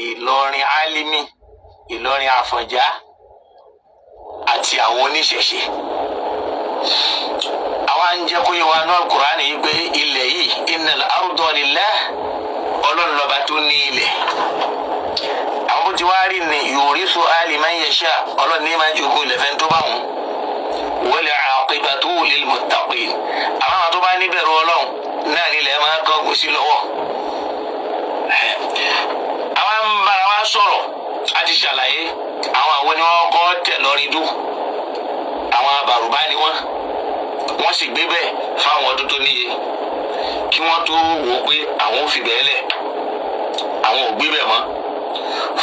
Ìlọrin Álímì, Ìlọrin Àfọ̀njá àti àwọn oníṣẹ̀ṣe. Àwa ń jẹ́ kó yé wa náà Kùránì yìí pé ilẹ̀ yìí, innal arda lillah, Ọlọ́run lọ́ba tó ní ilẹ̀. Àwọn bó ti wá rí ni yurithu man yasha, Ọlọ́run ní máa jogún ilẹ̀ fẹ́ tó bá wọn. Wal aqibatu lil muttaqin, àwọn tó bá níbẹ̀rù Ọlọ́run náà nílẹ̀ máa kángun sí lọ́wọ́. Àwa ń bára wa sọ̀rọ̀, a ti ṣàlàyé àwọn ni wọ́n kọ́ tẹ̀ lọ́rin dú. Àwọn Bàrùbá ni wọ́n sì gbé bẹ́ẹ̀ fáwọn ọdún tó níye kí wọ́n tó wò ó pé àwọn ò fi bẹ́ẹ̀ lẹ̀, àwọn ò gbé bẹ́ẹ̀ mọ́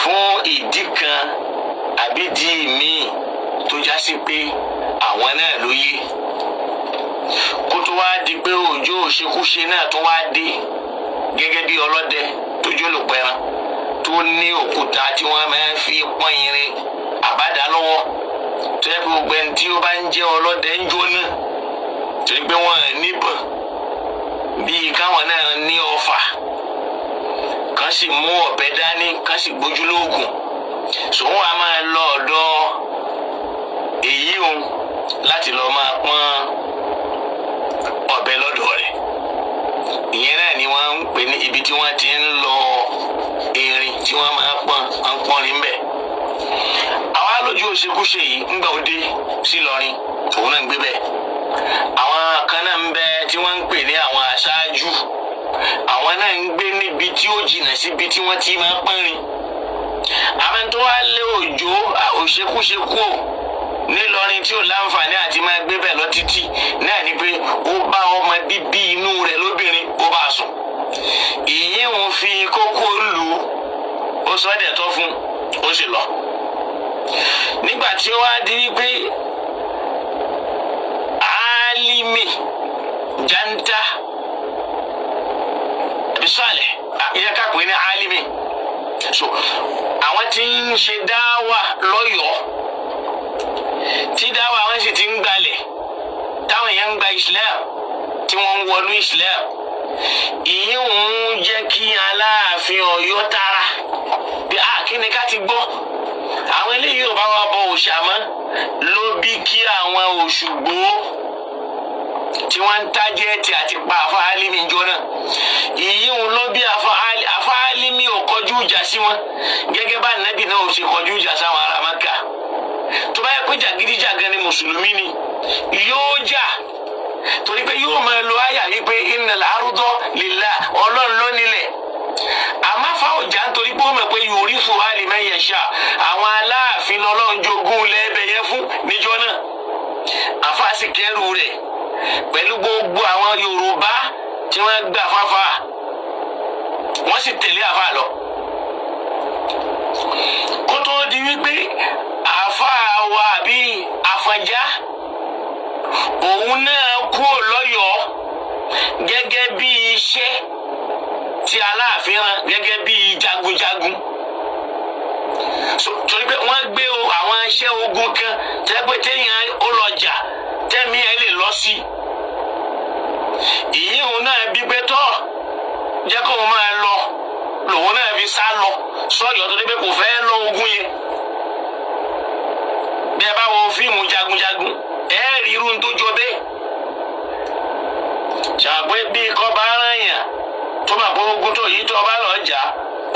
fún ìdí kan àbí ìdí míì tó já sí pé àwọn náà ló yé. Kó tó wá di pé òjò òṣekúṣe náà tó wá dé gẹ́gẹ́ bí ọlọ́dẹ tó jólùpẹran tó ní òkúta tí wọ́n máa ń fi pọ́n irin àbádá lọ́wọ́, tó yẹ pé gbogbo ẹni tí ó bá ń jẹ́ ọlọ́dẹ ń jóná, torí pé wọ́n níbọn bíi káwọn náà ní ọfà, kàn sì mú ọ̀bẹ dání, kàn sì gbójú lóògùn. Sòwò a máa lọ ọ̀dọ̀ èyí òun láti lọ máa pọ́n ọ̀bẹ lọ́dọ̀ rẹ̀. Ìyẹn náà ni wọ́n ń pè ní ibi tí wọ́n ti ń lọ irin tí wọ́n máa pọ́n ń pọ́nrin bẹ́ẹ̀. Àwa lójú òṣekúṣe yìí ńgbà ó dé sí Ìlọrin, òun náà ń gbé bẹ́ẹ̀. Àwọn kan náà ń bẹ tí wọ́n ń pè ní àwọn aṣáájú, àwọn náà ń gbé níbi tí ó jìnnà síbi tí wọ́n ti máa pọ́nrin. Àwọn tó wá lé òjò òṣekúṣe kúò nílọrin tí ò láǹfààní àti máa gbé bẹ́ẹ̀ lọ títí náà ni pé ó bá ọmọ bíbí inú rẹ̀ lóbìnrin, ó bá sùn. Ìyín òun fi kókó lù ú, ó sọ ẹ́ dẹ̀tọ́ fún, ó sì lọ. Nígbà tí ó wá di wípé Álímì Janta àbí Sálẹ̀, ìyẹn ká pè ní Álímì, so àwọn tí ń ṣe dáwà lọ́yọ̀ọ́, tí dáwà wọn sì ti ń gbalẹ̀, táwọn èèyàn ń gba Islam, tí wọ́n ń wọnú Islam, ìyẹn òun jẹ́ kí Aláàfin Ọ̀yọ́ tara bí a kí ni ká ti gbọ́ àwọn eléyìí ò bá wa bọ òòṣà mọ́, ló bí kí àwọn Òṣùgbó tí wọ́n ń tájẹ́ẹ̀tì àti pa Àfa Álímì jọ náà. Ìyẹn òun ló bí Àfa Álímì ò kọjú ìjà sí wọn gẹ́gẹ́ bá Nábì náà ò ṣe kọjú ìjà sáwọn ará Mákà. Tó bá yẹ pé jàgídíjàgan ni mùsùlùmí ni yóò jà, torí pé yóò máa lo àyà wípé innal arda lillah, Ọlọ́run ló nílẹ̀. Àmọ́ fáwọn jà nítorí pé ó mọ̀ pé yurithu liman yasha, àwọn Aláàfin lọ́lọ́run jogún lẹ́ẹ̀bẹ̀ yẹn fún níjọ́ náà. Àfa sì kẹ́rù rẹ̀ pẹ̀lú gbogbo àwọn Yorùbá tí wọ́n gbà fáfá, wọ́n sì tẹ̀lé àfa lọ. Kó tó di wípé àfa wa àbí Àfọ̀njá òun náà kúrò lọ́yọ̀ọ́ gẹ́gẹ́ bí iṣẹ́ tí Aláàfin rán, gẹ́gẹ́ bí jagunjagun. Torí pé wọ́n gbé àwọn iṣẹ́ ogun kan tẹ́ pé téèyàn ó lọ jà tẹ́mi ẹ̀ lè lọ sí. Ìyíhun náà bí pé tọ́ jẹ́ kó o máa lọ, lòun náà fi sá lọ sọ́yọ́ torí pé kò fẹ́ lọ ogun yẹn. Bí ẹ bá wo fíìmù jagunjagun, ẹ rí irú tó jọ bẹ́ẹ̀. Ṣàpé bí kọ́ bá rán yàn tó bá bọ́ ogun tó yìí tó bá lọ jà,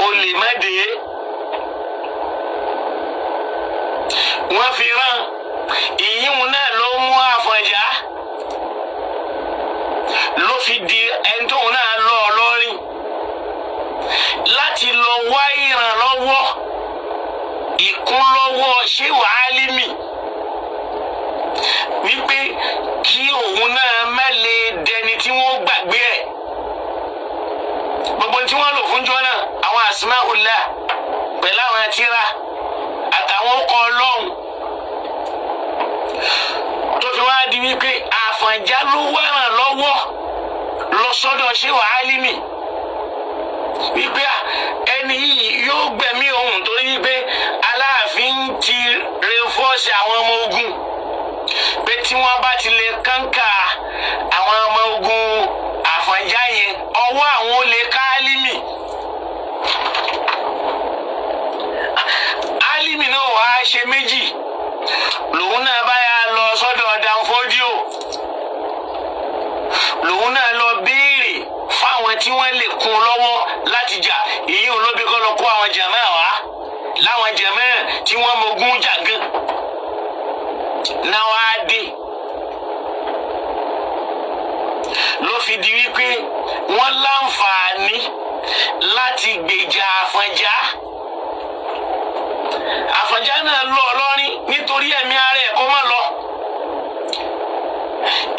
ó lè má dé. Wọ́n fi rán ìyíhun náà ló mú Àfọ̀njá ló fi di ẹni tóun náà lọ ọlọ́rin láti lọ wá ìrànlọ́wọ́ ìkúnlọ́wọ́ Ṣéwù Álímì wípé kí òun náà má lè dẹni tí wọ́n gbàgbé ẹ̀. Gbogbo tí wọ́n lò fún jọ náà, àwọn asmaullah pẹ̀lú àwọn tírà àtàwọn ọkọ̀ ọlọ́run, tó fi wá di wípé Àfọ̀njá ló wá ràn lọ́wọ́ lọ sọ́dọ̀ Ṣéwù Álímì wípé ẹni yìí yóò gbẹ̀mí òun, torí wípé Aláàfin ti reinforce àwọn ọmọ ogun pé tí wọ́n bá ti lè kánká àwọn ọmọ ogun Àfọ̀njá yẹn, ọwọ́ àwọn olè ká Álímì. ṣe méjì lòun náà bá yà lọ sọ́dọ̀ Danfodiyo, lòun náà lọ béèrè fáwọn tí wọ́n lè kún lọ́wọ́ láti jà. Èyí ò lóbi kọ́ lọ kó àwọn jàmáà wá, láwọn jàmáà tí wọ́n mogún jà gan náà wá dé, ló fi di wípé wọ́n láǹfààní láti gbèjà Àfọ̀njá. Àfọ̀njá náà lọ Ìlọrin nítorí ẹ̀mí ara ẹ̀ kó má lọ.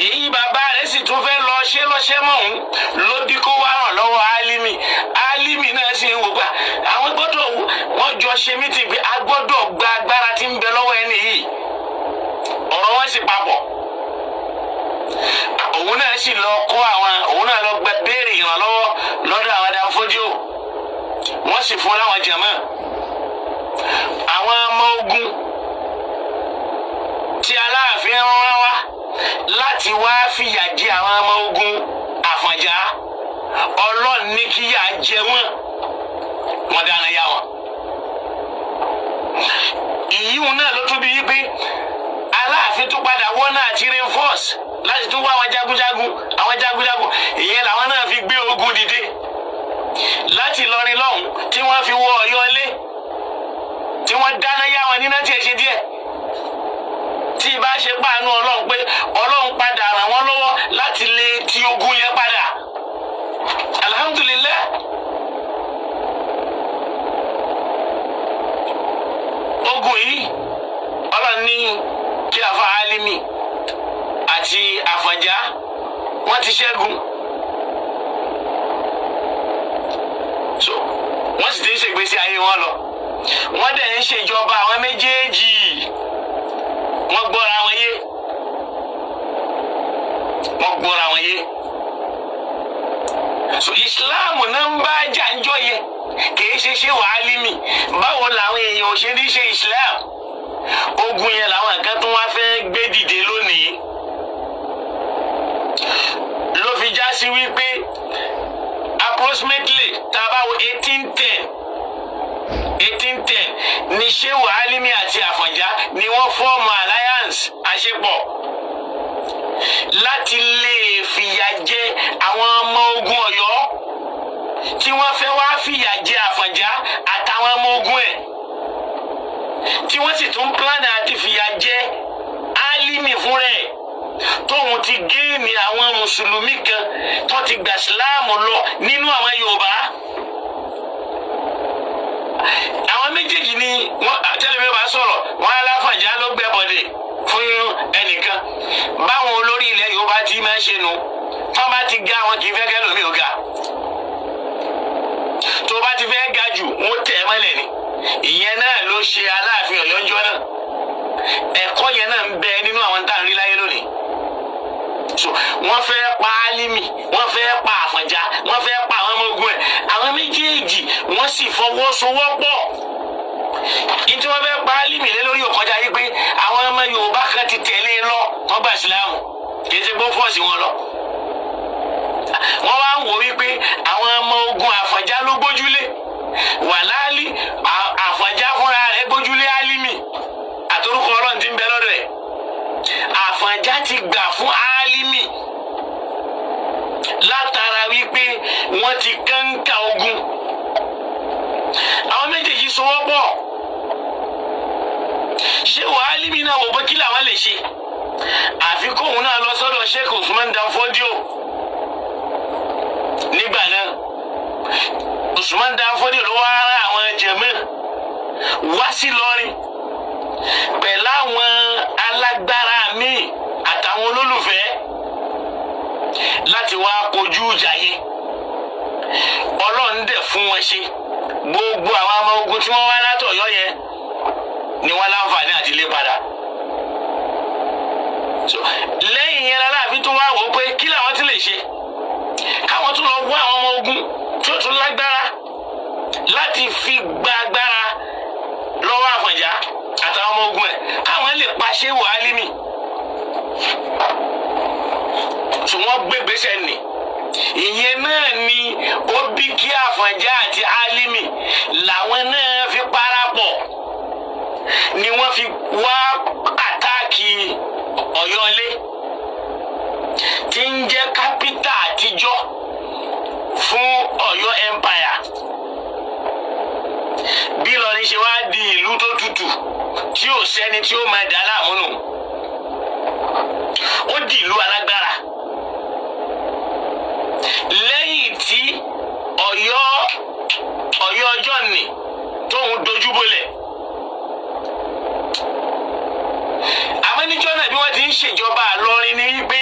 Èyí bàbá rẹ̀ sì tún fẹ́ lọ ṣe lọ́ṣẹ́ mọ́ òun ló bí kó wá ràn lọ́wọ́ Álímì. Álímì náà sì ń wò pé àwọn gbọ́dọ̀ wọ́n jọ ṣe mítì pé a gbọ́dọ̀ gba agbára tí ń bẹ lọ́wọ́ ẹni yìí. Ọ̀rọ̀ wọn sì papọ̀. Òun náà sì lọ kó àwọn, òun náà lọ gba béèrè ìrànlọ́wọ́ lọ́dọ̀ àwọn Danfodiyo. Wọ́n sì fún láwọn jàmá. Àwọn ọmọ ogun tí Aláàfin rán wá láti wá fìyà jẹ àwọn ọmọ ogun Àfọ̀njá, Ọlọ́run ní kíyà jẹ wọ́n, wọ́n dáná yá wọn. Ìyíhun náà ló tún bí wípé Aláàfin tó padà wọ́n náà ti reinforce láti tún wá àwọn jagunjagun, àwọn jagunjagun ìyẹn làwọn náà fi gbé ogun dìde láti Ìlọrin lọ́hùn tí wọ́n fi wọ Ọ̀yọ́ ilé, tí wọ́n dáná yá wọn níná tí ẹ ṣe díẹ̀. Tí ìbá ṣe pàánù Ọlọ́run pé Ọlọ́run padà ràn wọ́n lọ́wọ́ láti lè ti ogun yẹn padà. Alhamdulillah. Ogun yìí Ọlọ́run ní kí afa Álímì àti Àfọ̀njá wọ́n ti ṣẹ́gun. So wọ́n sì ti ń ṣègbésí ayé wọn lọ. Wọ́n dẹ̀ ń ṣèjọba àwọn méjèèjì. Wọ́n gbọ́ra wọn yé. Wọ́n gbọ́ra wọn yé. So Islam náà ń bá jàǹjọ́ yẹ kìí ṣe ṣé wàá límì. Báwo làwọn èèyàn ò ṣe ní ṣe Islam? Ogun yẹn làwọn kan tó wá fẹ́ gbé dìde lónìí. Ló fi já sí wípé approximately tá a bá wo 1810 ní Ṣéhù Álímì àti Àfọ̀njá ni wọ́n fọ́ọ̀mù alliance àṣepọ̀ láti lè fìyà jẹ àwọn ọmọ ogun Ọ̀yọ́ tí wọ́n fẹ́ wá fìyà jẹ Àfọ̀njá àtàwọn ọmọ ogun ẹ̀, tí wọ́n sì tún plan àti fìyà jẹ Álímì fún rẹ̀, tóun ti géènì àwọn mùsùlùmí kan tó ti gbà síláàmù lọ nínú àwọn Yorùbá. Àwọn méjèèjì ni wọ́n tẹ́lẹ̀ bá sọ̀rọ̀ wọ́n aláfọ̀njá ló gbẹ́bọ̀dẹ̀ fún ẹnìkan. Báwọn olórí ilẹ̀ Yorùbá ti máa ń ṣe nu, tó bá ti ga àwọn kì í fẹ́ kẹ́lòmíì ò ga. Tó bá ti fẹ́ ga jù wọ́n tẹ̀ ẹ́ mọ́lẹ̀ ni. Ìyẹn náà ló ṣe Aláàfin Ọ̀yọ́ ńjọ́ náà. Ẹ̀kọ́ yẹn náà ń bẹ nínú àwọn tá à ń rí láyé lónìí. So wọ́n fẹ́ pa Álímì, wọ́n fẹ́ pa Àfọ̀njá, wọ́n fẹ́ pa àwọn ọmọ ogun ẹ̀. Àwọn méjèèjì wọ́n sì fọwọ́sowọ́pọ̀. Ní tí wọ́n fẹ́ pa Álímì lé lórí òkọjá yìí pé àwọn ọmọ Yorùbá kan ti tẹ̀lé lọ, wọ́n gbà sílámù, kì í ṣe gbó fọ́ọ̀sì wọn lọ. Wọ́n wá ń wò wípé àwọn ọmọ ogun Àfọ̀njá ló gbójúlé. Wàláálí Àfọ̀njá fúnra rẹ̀ gbójúlé Álímì àtorúkọ Ọlọ́run ti ń bẹ lọ́dọ̀ ẹ̀. Àfọ̀njá ti gbà fún Álímì látara wípé wọ́n ti kánká ogun. Àwọn méjèèjì sowọ́pọ̀. Ṣé wàá Álímì náà wò pé kí làwọn lè ṣe? Àfi kóun náà lọ sọ́dọ̀ Sheikh Usman Danfodiyo. Nígbà náà Usman Danfodiyo ló wá rán àwọn jẹ̀mọ́ wá sí Ìlọrin pẹ̀lú àwọn alágbára míì àtàwọn olólùfẹ́ láti wá kojú ìjà yẹn. Ọlọ́run dẹ̀ fún wọn ṣe. Gbogbo àwọn ọmọ ogun tí wọ́n wá látọ̀yọ́ yẹn ni wọ́n láǹfààní àti lé padà. So lẹ́yìn yẹn Aláàfin tó wá wò ó pé kí làwọn ti lè ṣe, káwọn tún lọ wá àwọn ọmọ ogun tí ó tún lágbára láti fi gba agbára lọ́wọ́ Àfọ̀njá àtàwọn ọmọ ogun ẹ̀, káwọn lè pa Ṣéhù Álímì. So wọ́n gbé gbèsè nì. Ìyẹn náà ni ó bí kí Àfọ̀njá àti Álímì làwọn náà fi parapọ̀ Ni wọ́n fi wá àtáàkì Ọ̀yọ́lé tí ń jẹ́ kápítà àtijọ́ fún Ọ̀yọ́ Empire. Bí Ìlọrin ṣe wá di ìlú tó tutù tí ò sẹ́ni tí ó máa dà láàmú nù, ó di ìlú alágbára. Lẹ́yìn tí Ọ̀yọ́ ọjọ́ nì tóun dojú bolẹ̀, àmọ́ níjọ́ náà bí wọ́n ti ń ṣèjọba Ìlọrin ni wípé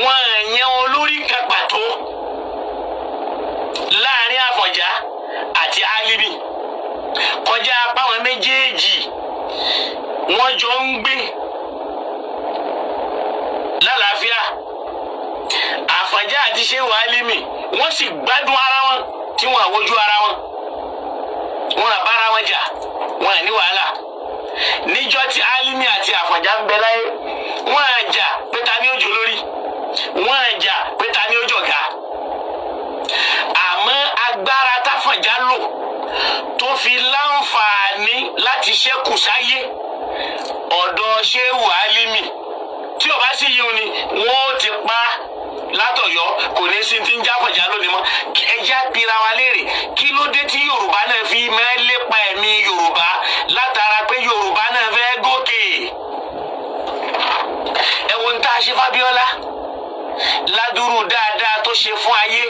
wọ́n yan olórí kan pàtó láàrin Àfọ̀njá àti Álímì, kọjá apáwọn méjèèjì wọ́n jọ ń gbé lálàáfíà. Àfọ̀njá àti Ṣéhù Álímì wọ́n sì gbádùn ara wọn, tí wọ́n àwojú ara wọn, wọ́n àbára wọn jà, wọ́n ní wàhálà. Níjọ́ tí Álímì àti Àfọ̀njá ń bẹ láyé, wọ́n á jà pé ta ni ó jò lórí, wọ́n á jà pé ta ni ó jọ̀gá. Àmọ́ agbára táfọ̀njá lò tó fi láǹfààní láti ṣẹ́kù sáyé ọ̀dọ̀ Ṣéhù Álímì, tí ó bá sì yíun ni wọ́n ó ti pa látọ̀yọ́, kò ní sí ti ń jáfọ̀njá lónìí mọ́. Ẹjẹ́ àpira wa léèrè, kí ló dé tí Yorùbá náà fi máa lépa ẹ̀mí Yorùbá látara pé Yorùbá náà fẹ́ gòkè? Ẹ wo ń tá a ṣe fábíọ́lá ládùúrú dáadáa tó ṣe fún ayé,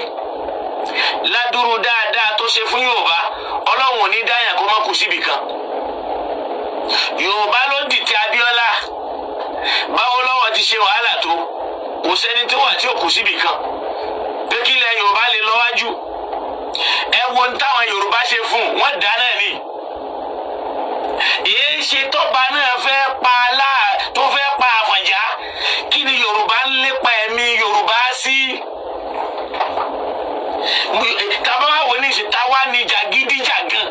ládùúrú dáadáa tó ṣe fún Yorùbá. Ọlọ́run ò ní dáyà kó má kú síbì kan. Yorùbá ló dìtẹ̀ Abíọ́lá, báwo lọ́wọ́ ti ṣe wàhálà tó, kò sẹ́ni tó wà tí ò kú síbì kan pé kí ilẹ̀ Yorùbá lè lọ wájú. Ẹ wo ń táwọn Yorùbá ṣe fún un, wọ́n dáná ni. Èyí ṣe tọ́ba náà fẹ́ pa aláà tó fẹ́ pa Àfọ̀njá, kí ni Yorùbá ń lépa ẹ̀mí Yorùbá sí? Tàbá wà wò ní ìṣe táwa ní jàgídíjàgan?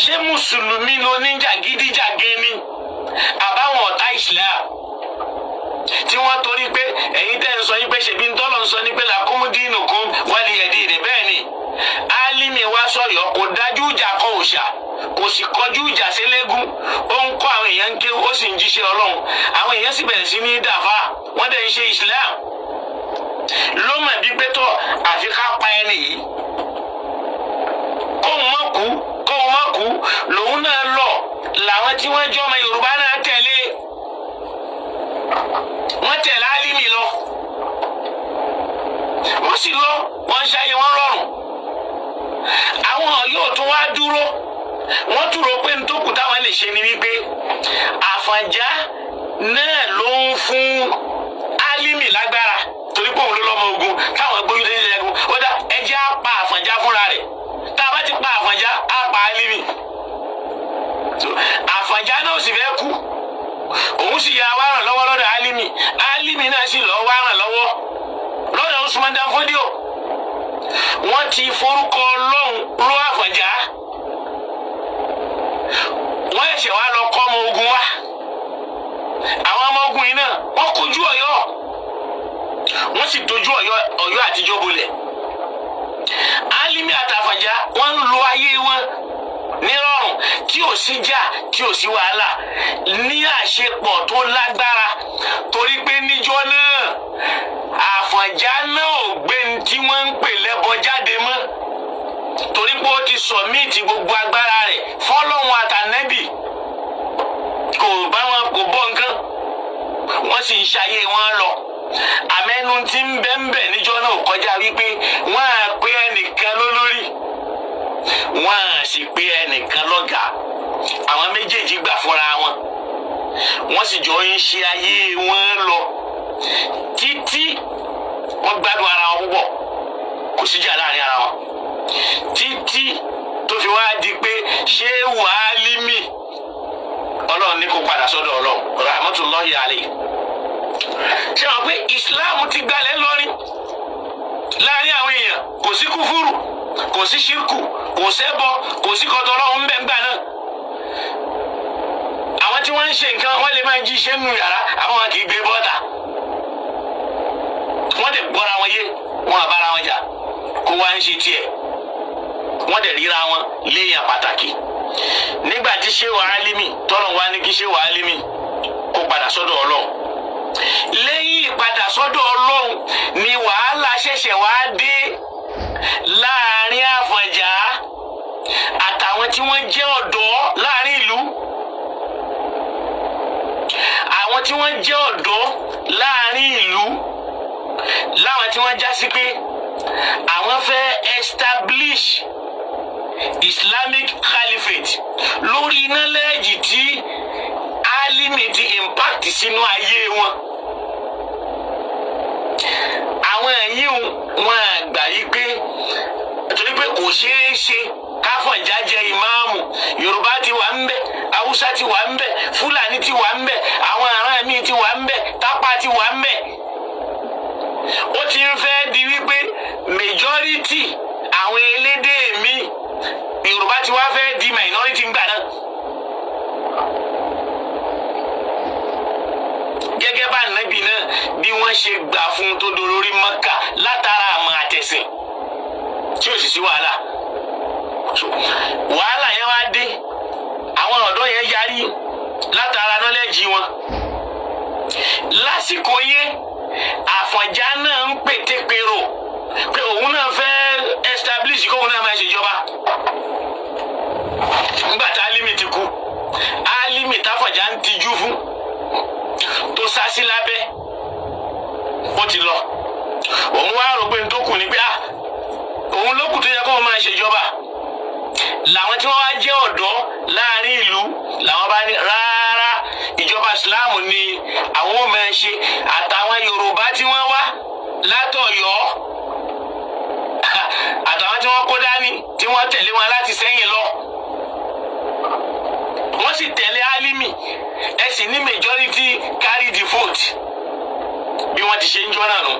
Ṣé mùsùlùmí ló ní jàgídíjàgan ni àbáwọn ọ̀tá Islam tí wọ́n torí pé ẹ̀yin tẹ́ ń sọ yín pé ṣèbí ń tọ́lọ̀ ń sọ ní pé làkúmú dínú kún wálé ẹ̀dí rẹ̀? Bẹ́ẹ̀ ni Álímì wá sọ̀yọ́, kò dájú ìjà kọ òòṣà, kò sì kọjú ìjà sélégun. Ó ń kọ́ àwọn èèyàn ń kéwú, ó sì ń jíṣẹ́ Ọlọ́run. Àwọn èèyàn sì bẹ̀rẹ̀ sí ní dàfà, wọ́n dẹ̀ ń ṣe Islam. Ló mọ̀ bí pé tọ́ àfi ká pa ẹni yìí kóun má kú, kóun má kú. Lòun náà lọ, làwọn tí wọ́n jọ́ ọmọ Yorùbá náà tẹ̀lé, wọ́n tẹ̀lé Álímì lọ, wọ́n sì lọ, wọ́n ń ṣayé wọn rọrùn. Àwọn yóò tún wá dúró, wọ́n tún rò pé nítòkù táwọn lè ṣe ni wípé Àfọ̀njá náà ló ń fún Álímì lágbára, torí pé òun ló lọ́mọ ogun táwọn gbóyún tó ń ṣẹ́gun. Ó dá ẹjẹ́ á pa Àfọ̀njá fúnra rẹ̀, tá a bá ti pa Àfọ̀njá á pa Álímì. Àfọ̀njá náà sì fẹ́ kú, òun sì yà wá ràn lọ́wọ́ lọ́dọ̀ Álímì. Álímì náà sì lọ́ wá ràn lọ́wọ́ lọ́dọ̀ Usman Dan Fodio. Wọ́n ti forúkọ Ọlọ́run ró Àfọ̀njá, wọ́n ẹ̀ṣẹ̀ wá lọ kọ́ ọmọ ogun wá. Àwọn ọmọ ogun yìí náà wọ́n kojú Ọ̀yọ́, wọ́n sì dojú Ọ̀yọ́ àtijọ́ bolẹ̀. Álímì àtàfọ̀njá wọ́n ń lo ayé wọn nírọ̀rùn tí ò sí jà, tí ò sí wàhálà, ní àṣepọ̀ tó lágbára, torí pé níjọ́ náà Àfọ̀njá náà ò gbé ní tí wọ́n ń pè lẹ́bọ jáde mọ́, torí pé ó ti sọ̀míìtì gbogbo agbára rẹ̀ fọ́lọ́hun àtànẹ́bì, kò bá wọn kò bọ́ nǹkan, wọ́n sì ń ṣayé wọn lọ. Àmẹ́nu tí ń bẹ́ ń bẹ̀ níjọ́ náà kọjá wípé wọ́n á pé ẹnìkan lólórí, wọ́n á sì pé ẹnìkan lọ́gàá. Àwọn méjèèjì gbà fúnra wọn, wọ́n sì jọ ń ṣe ayé wọn lọ títí wọ́n gbádùn ara wọn púpọ̀, kò síjà láàrin ara wọn, títí tó fi wá di pé Ṣéhù Álímì Ọlọ́run ní kó padà sọ́dọ̀ Ọlọ́run rahmatullahi alayhi. Ṣé wọn pé Islam ti gbalẹ̀ lọ́rin láàrin àwọn èèyàn, kò sí kúfúrù, kò sí ṣírkù, kò sẹ́bọ, kò sí kọtọ Ọlọ́run ń bẹ ńgbà náà. Àwọn tí wọ́n ń ṣe nǹkan wọ́n lè máa jí iṣẹ́ nù yàrá, àwọn wọn kì í gbé bọ́tà, wọ́n dẹ̀ gbọ́ra wọn yé, wọn àbára wọn jà, kó wá ń ṣe tiẹ̀, wọ́n dẹ̀ ríra wọn léèyàn pàtàkì. Nígbà Nígbà tí Shehu Alimi tọ́lọ̀ wá ní kí Shehu Alimi kó padà sọ́dọ̀ Ọlọ́run, lẹ́yìn ìpadà sọ́dọ̀ Ọlọ́run ni wàhálà ṣẹ̀ṣẹ̀ wá dé láàrin Àfọ̀njá àtàwọn tí wọ́n jẹ́ ọ̀dọ́ láàrin ìlú. Àwọn tí wọ́n jẹ́ ọ̀dọ́ láàrin ìlú, láwọn tí wọ́n já sí pé àwọn fẹ́ establish Islamic Caliphate lórí knowledge tí Alimi ti impact sínú ayé wọn. Àwọn ẹ̀yìn wọn àgbà yìí pé torí pé kò ṣeé ṣe káfọ̀njá jẹ ìmáàmù, Yorùbá ti wà ń bẹ̀, Haúsá ti wà ń bẹ̀, Fúlàní ti wà ń bẹ̀, àwọn ará míì ti wà ń bẹ̀, Tápà ti wà ń bẹ̀. Ó ti ń fẹ́ di wípé majority àwọn elédè mi, Yorùbá ti wá fẹ́ di minority ńgbà náà. Gẹ́gẹ́ bá nàbì náà bí wọ́n ṣe gbà fún tó dolórí Mọ́kà látara àmọ́ àtẹ̀sìn tí ò sì sí wàhálà. Wàhálà yẹn wá dé, àwọn ọ̀dọ́ yẹn yarí látara nọ́lẹ́jì wọn. Lásìkò yẹn Àfọ̀njá náà ń pètèpèrò pé òun náà fẹ́ establish kóun náà máa ṣèjọba. Nígbà tá Alimi ti kú, Alimi táfọ̀njá ń tijú fún tó sá sí lábẹ́ ó ti lọ. Òun wá rò pé n tó kù ní pé òun ló kù tó yẹ kóun máa ṣèjọba. Làwọn tí wọ́n wá jẹ́ ọ̀dọ́ láàrin ìlú làwọn bá ní rárá, ìjọba Ìsìláàmù ni àwọn ò máa ṣe, àtàwọn Yorùbá tí wọ́n wá látọ̀yọ́ àtàwọn tí wọ́n kó dání tí wọ́n tẹ̀lé wọn láti sẹ́yìn lọ, wọ́n sì tẹ̀lé Alimi. Ẹ sì ní majority carry the vote bí wọ́n ti ṣe ń jọ́ náà nù.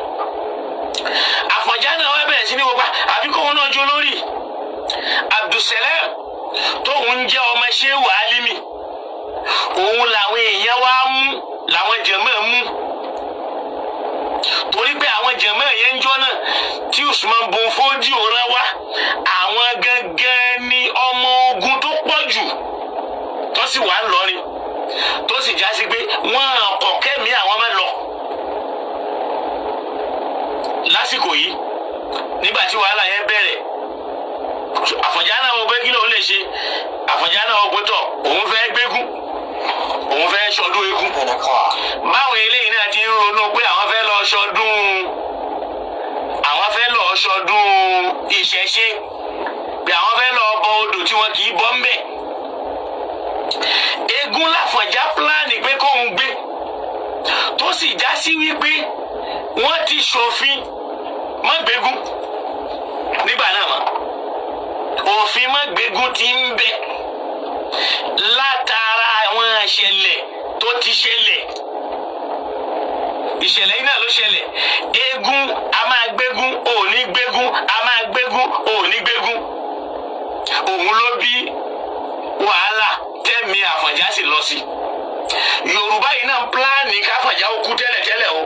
Àfọ̀njá náà wá bẹ̀rẹ̀ sí ní wọ́pá àfi kóun náà jó lórí. Abdulsalam tóun jẹ́ ọmọ Shehu Alimi, òun làwọn èèyàn wá mú, làwọn jẹ̀mọ́ mú, torí pé àwọn jẹ̀mọ́ yẹn ń jọ́ náà tí Usman Bun Fodio rán wá, àwọn gangan ni ọmọ ogun tó pọ̀ jù tó sì wà ńlọrin, tó sì já sí pé wọ́n kọ̀ kẹ́mi àwọn máa lọ. Lásìkò yìí nígbà tí wàhálà yẹn bẹ̀rẹ̀, Àfọ̀njá náà wọ́n pé kí lóun lè ṣe. Àfọ̀njá náà wọ́n pé tọ̀ òun fẹ́ gbégún, òun fẹ́ ṣọdún eégún. Báwọn eléyìí náà ti ń ronú pé àwọn fẹ́ lọ ṣọdún, àwọn fẹ́ lọ ṣọdún ìṣẹ̀ṣe, pé àwọn fẹ́ lọ bọ odò tí wọn kì í bọ́ ńbẹ̀. Eégún l'Àfọ̀njá pílánì pé kóun gbé, tó sì já sí wípé wọ́n ti ṣòfin má gbégún nígbà náà mọ́. Òfin má gbégún ti ń bẹ látara àwọn ìṣẹ̀lẹ̀ tó ti ṣẹlẹ̀. Ìṣẹ̀lẹ̀ yìí náà ló ṣẹlẹ̀. Eégún a máa gbégún, ò ní gbégún, a máa gbégún, ò ní gbégún. Òun ló bí wàhálà tẹ́mi Àfọ̀njá sì lọ sí. Yorùbá yìí náà ń pílánì káfọ̀njá ó kú tẹ́lẹ̀tẹ́lẹ̀ o.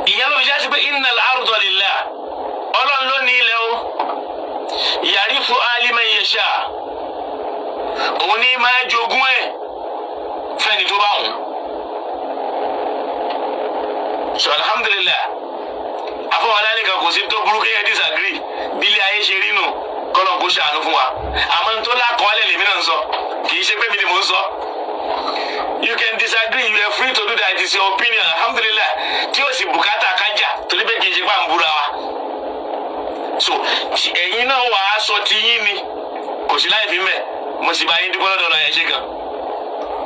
Ìyẹn ló fi já sí pé innal arda lillah, Ọlọ́run ló ní ilẹ̀ o, yarifu liman yasha, òun ní máa jogún ẹ̀ fẹ́ni tó bá wùn. So alhamdulillah, afọwọ́lá nìkan kò sí tó burú kéèyàn disagree bí ilé ayé ṣe rí nù, kọ́lọ̀ kó ṣàánú fún wa. Àmọ́ tó lákọọ́lẹ̀ lèmi náà ń sọ, kì í ṣe pé mi ni mò ń sọ. You can disagree, you are free to do that, it is your opinion, alhamdulillah. Tí o sì bùkátà kájà torí pé kì í ṣe pà ń búra wa. So ẹ̀yin náà wà á sọ ti yín ni, kò sí láì fi mẹ́, mo sì bá yín dúpẹ́ lọ́dọ̀ Ọlọ́run, ẹ ṣé gan.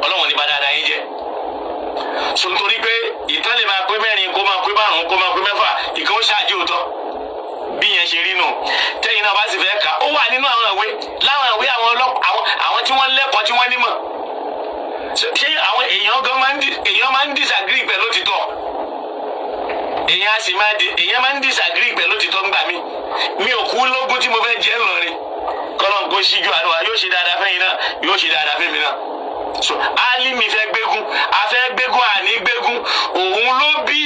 Ọlọ́run ní bá dáadáa yín jẹ́. So nítorí pé ìtàn lè máa pé mẹ́rin, kó máa pé márùn-ún, kó máa pé mẹ́fà, ìkan ó ṣáàjì òótọ́ bí yẹn ṣe rí nù. Tẹ́yìn náà bá sì fẹ́ kà ó wà nínú àwọn ìwé, láwọn ìwé àwọn ọlọ́pàá, àwọn tí wọ́n lẹ́kọ̀ọ́ tí wọ́n nímọ̀. Ṣé àwọn èèyàn gan máa ń disagree pẹ̀lú òtítọ́? Èèyàn sì máa di èèyàn máa ń disagree pẹ̀lú òtítọ́ ńgbà mí. Mi ò kú lógún tí mo fẹ́ jẹ́ ńlọrin. Kọ́lọ́n kó ṣíjú àánú wa, yóò ṣe dáadáa fẹ́yìn náà, yóò ṣe dáadáa fẹ́mi náà. So Alimi fẹ́ gbégún, a fẹ́ gbégún, àní gbégún, òun ló bí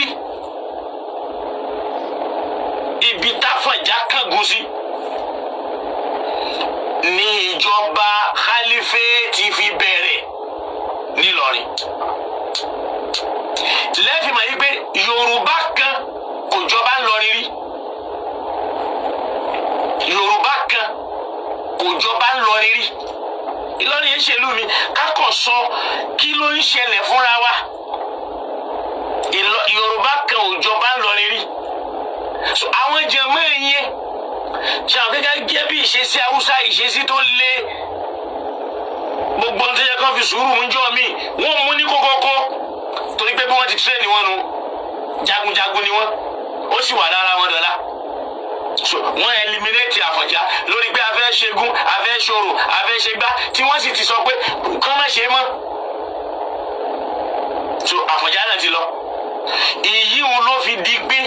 ibi táfọ̀njá kángun sí. Ní ìjọba Caliphate fi bẹ̀rẹ̀ nílọrin. Lẹ́fì mọ̀ yí pé Yorùbá kan kò jọba ńlọrin rí. Yorùbá kan kò jọba ńlọrin rí. Ìlọrin yìí ṣèlú mi, kákọ̀ sọ kí ló ń ṣẹlẹ̀ fúnra wa. Yorùbá kan ò jọba ńlọrin rí. So àwọn jẹ̀mọ́ yẹn ṣe àwọn gẹ́gẹ́ jẹ́ bí ìṣesí Haúsá, ìṣesí tó lé gbogbo ohun tó yẹ kán fi sùúrù mú jọ mí, wọ́n mú ní kókókó, torí pé bí wọ́n ti tírẹ́ẹ̀nì wọn nu, jagunjagun ni wọ́n, ó sì wà lára wọn dọ̀la. So wọ́n eliminate Àfọ̀njá lórí pé a fẹ́ ṣẹ́gun, a fẹ́ ṣòro, a fẹ́ ṣègbà, tí wọ́n sì ti sọ pé kán má ṣe é mọ́. So Àfọ̀njá náà ti lọ. Ìyíhun ló fi di pé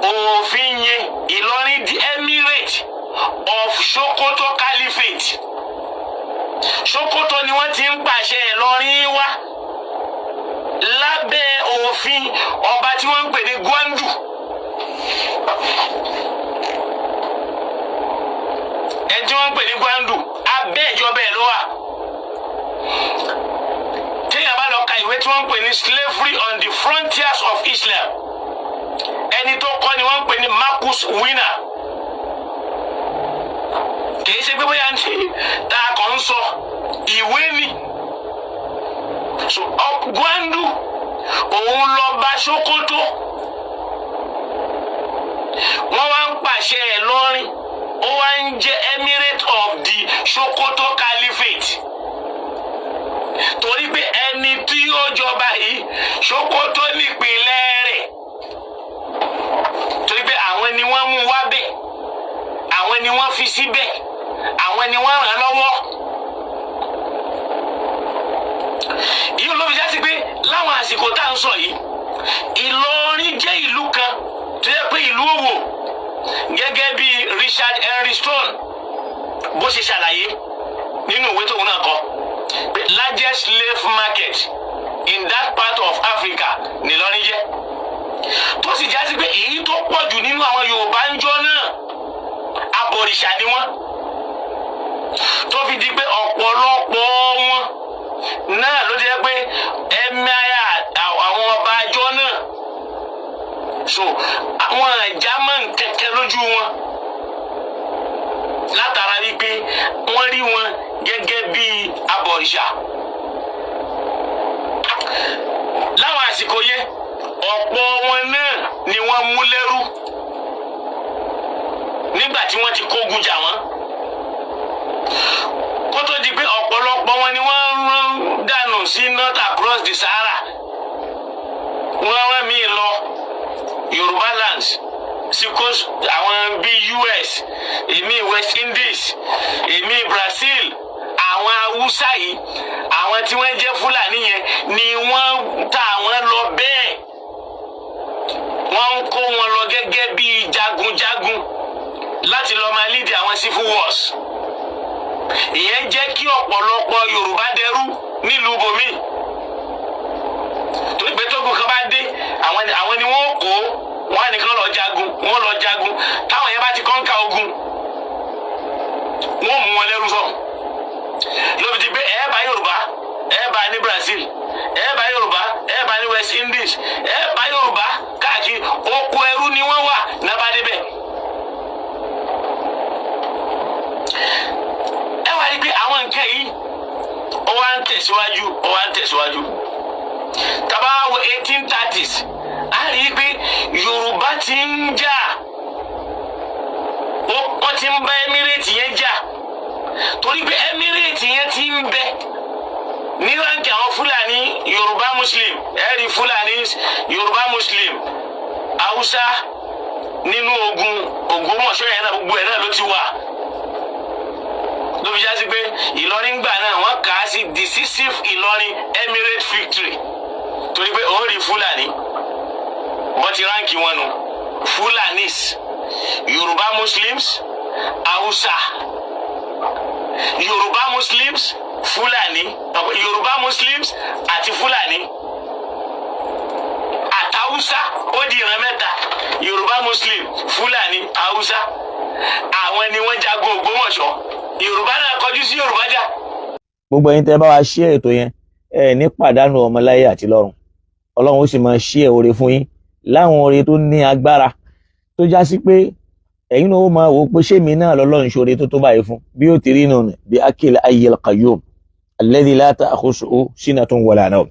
òfin yẹn, Ìlọrin di Emirate of Sokoto Caliphate. Sokoto ni wọ́n ti ń pàṣẹ Ìlọrin wá lábẹ́ òfin ọba tí wọ́n ń pè ní Gwandu. Ẹni tí wọ́n ń pè ní Gwandu, abẹ́ ìjọba ẹ̀ ló wà. Téèyàn bá lọ ka ìwé tí wọ́n ń pè ní Slavery on the Frontiers of Islam, ẹni tó kọ́ ni wọ́n ń pè ní Marcus Winner. Kì í ṣe pé bóyá ní tá a kàn ń sọ ìwé ni. So Gwandu òun lọ bá Sokoto, wọ́n wá ń pàṣẹ ẹ̀ lọ́rin, ó wá ń jẹ́ Emirate of the Sokoto Caliphate, torí pé ẹni tí ó jọba yìí, Sokoto nípìnlẹ̀ rẹ̀, torí pé àwọn ni wọ́n mú wá bẹ̀, àwọn ni wọ́n fi síbẹ̀, àwọn ni wọ́n ràn lọ́wọ́. Yìí ló fi já sí pé láwọn àsìkò tá à ń sọ yìí, Ìlọrin jẹ́ ìlú kan tó yẹ pé ìlú òwò, gẹ́gẹ́ bí Richard Henry Stone bó ṣe ṣàlàyé nínú ìwé tóun náà kọ, pé largest slave market in that part of Africa nìlọrin jẹ́, tó sì já sí pé èyí tó pọ̀ jù nínú àwọn Yorùbá ń jọ náà abọ̀rìṣà ni wọ́n, tó fi di pé ọ̀pọ̀lọpọ̀ wọn náà ló jẹ́ pé ẹ̀mí àwọn ọba àjọ náà, so àwọn àjámọ̀ kẹ̀kẹ́ lójú wọn, látara wípé wọ́n rí wọn gẹ́gẹ́ bí abọ̀rìṣà. Láwọn àsìkò yẹn, ọ̀pọ̀ wọn náà ni wọ́n mú lẹ́rú nígbà tí wọ́n ti kógun jà wọ́n, kó tó di pé ọ̀pọ̀lọpọ̀ wọn ni wọ́n rán dànù sí north across the Sahara. Wọ́n rán míì lọ Yorùbá lands sí coast, àwọn bíi US, èmi West Indies, èmi Brazil. Àwọn Haúsá yìí, àwọn tí wọ́n jẹ́ Fúlàní yẹn ni wọ́n ta àwọn lọ bẹ́ẹ̀. Wọ́n ń kó wọn lọ gẹ́gẹ́ bíi jagunjagun láti lọ máa lead àwọn civil wars. Ìyẹn jẹ́ kí ọ̀pọ̀lọpọ̀ Yorùbá dẹrú nílùú bomi, torí pé tógun kan bá dé, àwọn ni wọ́n kó wọn nìkan lọ jagun, wọ́n lọ jagun. Táwọn yẹn bá ti kọ́ńkà ogun, wọ́n mú wọn lẹ́rú sọ. Lóbi ti pé ẹ bá Yorùbá, ẹ bá ní Brazil, ẹ bá Yorùbá, ẹ bá ní West Indies, ẹ bá Yorùbá káàkiri, oko ẹrú ni wọ́n wà nábàá débẹ̀. Ẹ wá rí i pé àwọn nǹkan yìí ó wá ń tẹ̀síwájú, ó wá ń tẹ̀síwájú. Tá bá wo 1830s, a rí i pé Yorùbá ti ń jà, wọ́n ti ń bá Emirate yẹn jà, torí pé Emirate yẹn ti ń bẹ ní ránkì àwọn Fúlàní Yorùbá Muslim. Ẹ rí Fúlàní Yorùbá Muslim Haúsá nínú ogun Ògbómọ̀ṣọ́ yẹn náà, gbogbo ẹ̀ náà ló ti wà. Ló fi já sí pé Ìlọrin gbà náà wọ́n kà á sí decisive Ìlọrin Emirate victory, torí pé ó rí Fúlàní wọ́n ti ránkì wọn nù, Fúlànís, Yorùbá Muslims, Haúsá, Yorùbá Muslims, Fúlàní, Yorùbá Muslims àti Fúlàní àtàwùsá, ó di ìran mẹ́ta: Yorùbá Muslim, Fúlàní, Haúsá. Àwọn ni wọ́n jagun Ògbómọ̀ṣọ́. Yorùbá náà kọjú sí Yorùbá jà. Gbogbo ẹ̀yin tẹ́ bá wa ṣí ètò yẹn, ẹ ní pàdánù ọmọ láyé àti lọ́run. Ọlọ́run ó sì máa ṣí ẹ oore fún yín láwọn oore tó ní agbára, tó já sí pé ẹ̀yin náà ó máa wò ó pé ṣé mi náà lọ́lọ́run ṣoore tó tó báyìí fún. Bí ó ti rí nù ní bí akil ayyil qayyum alladhi la ta'khusuhu sinatun wala nawm.